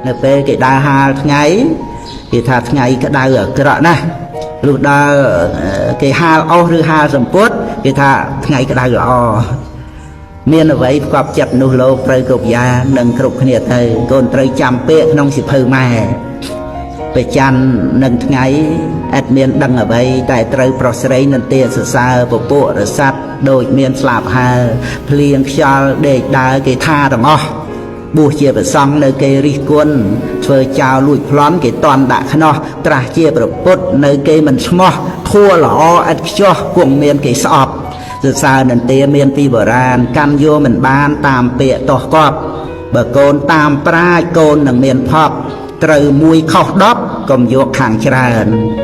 នៅពេលគេដើរហាលថ្ងៃគេថាថ្ងៃក្តៅអាក្រក់ណាស់លុះដល់គេហាលអស់ឬហាលសម្ពុតគេថាថ្ងៃក្តៅល្អមានអ្វីផ្កប់ចិត្តនោះលោកត្រូវគ្រប់យ៉ាងនិងគ្រប់គ្នាទៅកូនត្រូវចាំពាក្យក្នុងសិភៅម៉ែប្រច័ននឹងថ្ងៃឥតមានដឹងអ្វីតែត្រូវប្រុសស្រីនន្ទាសរសើរពពួករស័ព្ទដូចមានស្លាប់ហើភ្លៀងខ្យល់ដេកដើរគេថាទាំងអស់បួសជាប្រសង់នៅគេរិះគន់ធ្វើចោលលួចប្លន់គេតន់ដាក់ខ្នោះត្រាស់ជាប្រពុតនៅគេមិនស្មោះធัวល្អឥតខ្ចោះគង់មានគេស្អប់សរសើរនន្ទាមានពីបុរាណកាន់យកមិនបានតាមពាក្យតោះកប់បើកូនតាមប្រាជ្ញកូននឹងមានភពត្រូវមួយខុស10កុំយកខាងច្រើន។